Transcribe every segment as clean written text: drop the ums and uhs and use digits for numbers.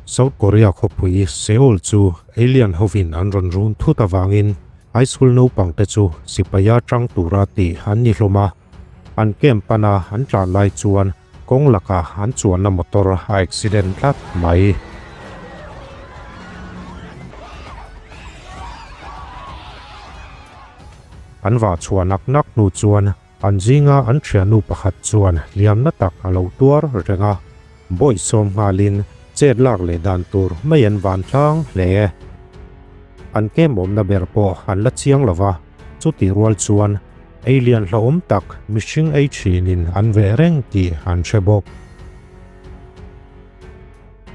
South Korea khawpui Seoul chu alien hovin an rawn run thut avangin high school naupang te chu sipaia tang tura tih an ni hlawm a. An camp pana an tlan lai chuan kawng lakah an chuanna motor a accident tlat mai. An vah chhuah nak nak hnu chuan An zinga an thiannu pakhat chuan hliamna tak a lo tuar reng a, bawihsawm nghalin chet lak leh dan tur mai an van tlang hle. An kem awmna ber pawh an la chiang lo va, chutih rual chuan ei lian hlauhawm tak mihring ei thinin an veh reng tih an hre bawk.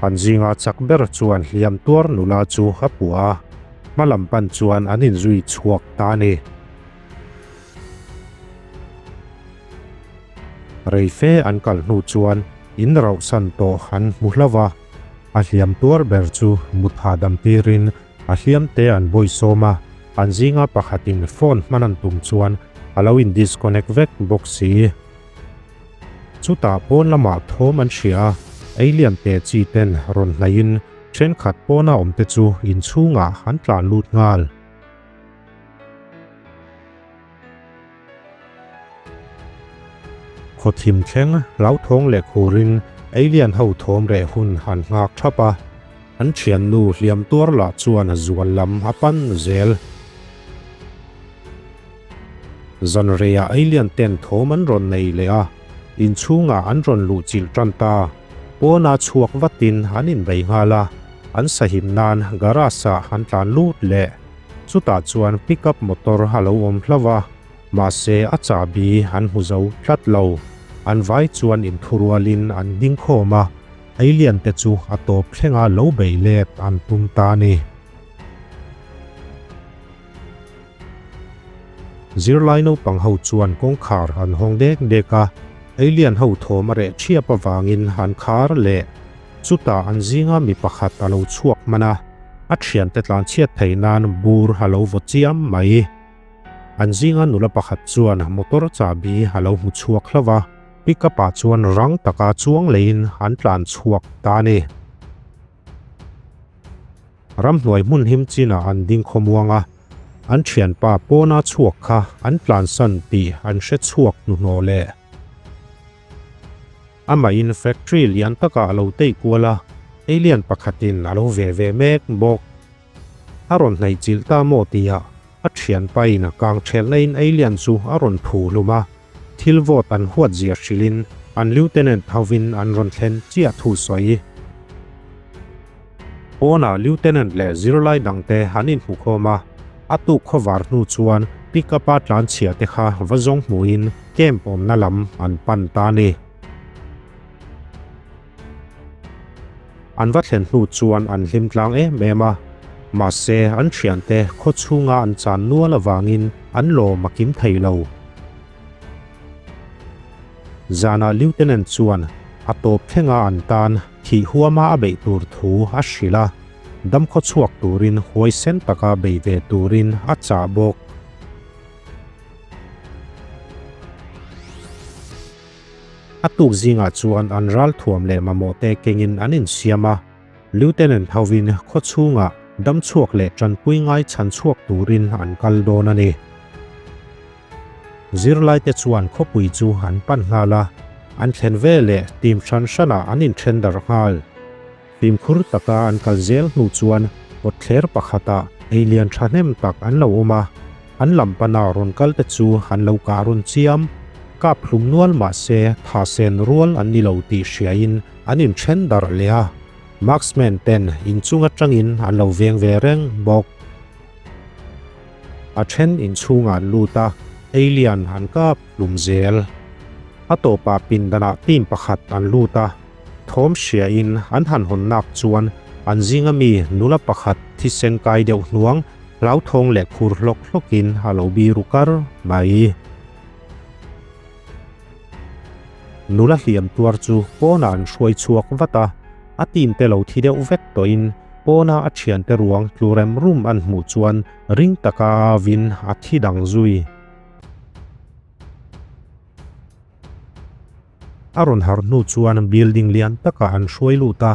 An zinga chak ber chuan hliam tuar nula chu a puah a, hma lam pan chuan an inzui chhuak ta a ni. Reife an kal hnu chuan in rauhsan tawh an hmu hlauh a, a hliam tuar ber chu mut hahdam tirin a hliam te an bawihsawm a, an zinga pakhatin phone hman an tum chuan a lo in disconnect vek bawk si. Chutah pawn lamah thawm an hria a, alien te chi ten rawn hnaihin thenkhat pawna awm te chu inchhungah an tlan lut nghal. Khawthim thleng hlauthawng leh khurin alien ho thawm reh hun an nghak thap a, an thiannu hliam tuar lah chuan zual lam a pan zel. Zan reiah alien ten thawm an rawn nei leh a, inchhungah an rawn luh chilh tan ta. Pawna chhuak vatin an inbei nghal a, an sahim nan garage ah an tlan lut leh. Chutah chuan pickup motor a lo awm hlauh a, mahse a chahbi an hmu zo tlat lo. An vai chuan inthurualin an ding khawm a, alien te chu a tawp thlenga lo beih let an tum ta a ni. Zirlai naupang ho chuan kawngkhar an hawng dek dek a, alien ho thawm a reh thiap avangin an khar leh. Chutah an zinga mi pakhat a lo chhuak hman a, a thiante tlan chhiat theih nan bur a lo vaw chiam mai. An zinga nula pakhat chuan motor chahbi a lo hmu chhuak hlauh a, pickup ah chuan rang taka chuang leiin an tlan chhuak ta a ni. Ramhnuai hmun him chinah an ding khawmuang a, an thianpa pawna chhuak kha an tlansan tih an hre chhuak hnuhnawh leh. Amahin factory lian takah a lo tei kual a, alien pakhatin a lo ve ve mek bawk. A rawn hnaih chilh ta maw tia a thianpain a kang thelnain alien chu a rawn phu hlum a, thil vawt an huat zia hrilhin an lieutenant hovin an rawn thlen chiah thu sawi. Pawnah lieutenant leh zirlai dangte an inhmukhawm a, a tuk khawvar hnu chuan pickup-a tlanchhia te kha va zawng hmuhin camp awmna lam an pan ta a ni. An va thlen hnu chuan an hlim tlang em em a, mahse an thiante khaw chhunga an chan nual avangin an lawm a kim thei lo. Zanah Lieutenant chuan a tawp thlenga an tan thih huama a beih tur thu a hrilh a, damkhaw chhuak turin huaisen taka bei ve turin a chah bawk. A tuk zingah chuan an ralthuam leh mamawh te kengin an insiam a, Lieutenant hovin khaw chhungah damchhuak leh tanpui ngai chhan chhuak turin an kal dawn a ni. Zirlaite chuan khawpui chu an pan nghal a, an thlen ve leh team hran hranah an inthen darh nghal. Fimkhur taka an kal zel hnu chuan kawtthler pakhatah eilian thahnem tak an lo awm a, an lam pana rawn kal te chu an lo kah rawn chiam. Kap hlum nual mah se tha sen rual an ni lo tih hriain an inthen darh leh a, marksman ten inchung atangin an lo veng ve reng bawk. A then inchhungah an lut a, alien an kap hlum zel. A tawpah pindanah team pakhat an lut a, thawm hriain an han hawn nak chuan an zinga mi nula pakhat thisen kai deuh hnuang hlauthawng leh khur hlawk hlawkin a lo biru kar mai. Nula hliam tuar chu pawnah an hruai chhuak vat a, a team te lo thi deuh vek tawhin pawna a thiante ruang tlu rem rum an hmuh chuan ring taka a avin a thi dang zui. A rawn harh hnu chuan building lian takah an hruai lut a.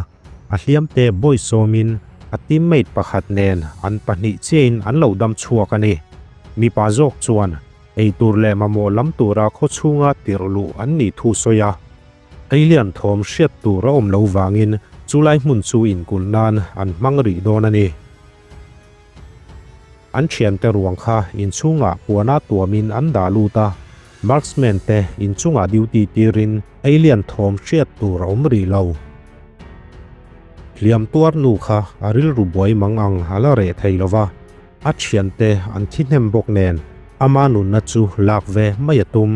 A hliamte bawisawmin a teammate pakhat nen an pahnih chiahin an lo dam chhuak a ni. Mipa zawk chuan eitur leh mamawh lam tura khaw chhunga tirh luh an nih thu sawi a. Alien thawm hriat tur a awm lo vangin chulai hmun chu inkulh nan an hmang rih dawn a ni. An thiante ruang kha inchhungah puana tuamin an dah lut a, marksman te inchungah duty tirin alien thawm hriat tur a awm rih lo. Hliam tuar nu kha a rilru buai mang ang a la reh thei lo va, a thiante an thi hnem bawk nen ama nunna chu lak ve mai a tum.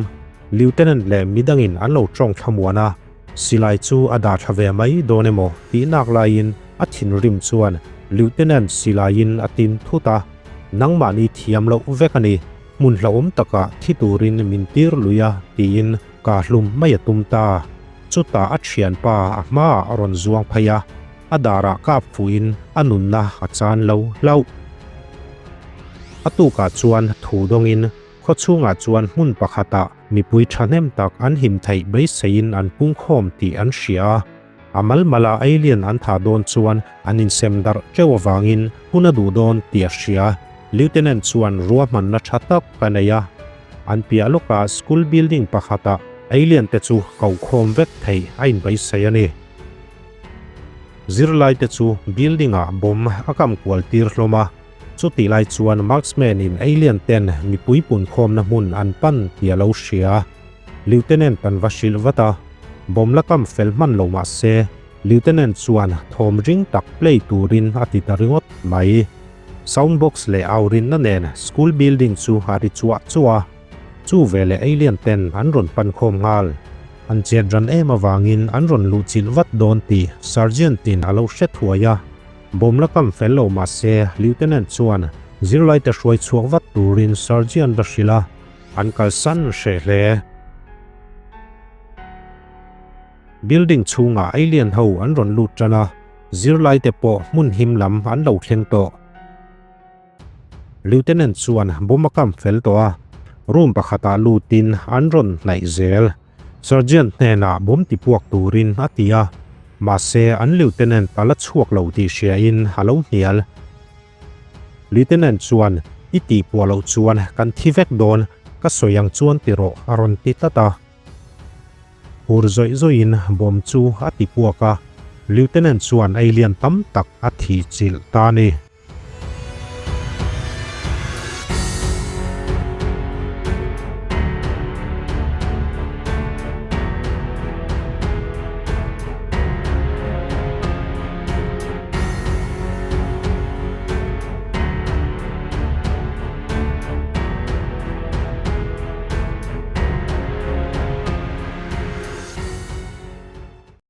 Lieutenant leh midangin an lo tawng thlamuan a, silai chu a dah thla ve mai dawn emaw tih nak laiin a thinrim chuan Lieutenant silaiin a tin thut a, Nangmahni thiam loh vek a ni, hmun hlauhawm takah thi turin min tir lui a tiin ka hlum mai a tum ta. Chutah a thianpa a hmaah a rawn zuang phei a, a darah kap fuhin a nunna a chan lo hlauh. A tukah chuan thu dawngin Khaw chhungah chuan hmun pakhatah mipui thahnem tak an him theih beiseiin an pungkhawm tih an hria a. A mal mala alien an thah dawn chuan an insem darh teuh avangin hun a duh dawn tih a hria. Lieutenant chuan ruahmanna tha tak a nei a. An piah lawkah school building pakhatah alien te chu koh khawm vek theih a inbeisei a ni. Zirlaite chu building ah bomb a kam kual tir hlawm a. Chutih lai chuan marksman in alien ten mipui punkhawmna hmun an pan tih a lo hria. Lieutenant an va hrilh vat a, bomb la kam fel hman lo mah se, Lieutenant chuan thawm ring tak play turin a ti ta ringawt mai. Sound box leh au rinna nen school building chu a ri chuah chuah a, chu veleh alien ten an rawn pan khawm nghal. An chet ran em avangin an rawn luhchilh vat dawn tih Sergeant in a lo hre thuai a. Bawm la kam fel lo mah se, Lieutenant chuan zirlaite hruai chhuak vat turin Sergeant a hrilh a, an kalsan hreh hle. Building chhungah alien ho an rawn lut tan a, zirlaite pawh hmun him lam an lo thleng tawh. Lieutenant chuan bomb a kam fel tawh a, room pakhatah lutin an rawn hnaih zel. Sergeant hnenah bomb tipuak turin a ti a, mahse an lieutenant a la chhuak lo tih hriain a lo hnial. Lieutenant chuan, I tihpuah loh chuan kan thi vek dawn, ka sawi ang chuan ti rawh a rawn ti tlat a. Hur zawih zawihin bomb chu a tipuak a, lieutenant chuan alien tam tak a thih chilh ta a ni.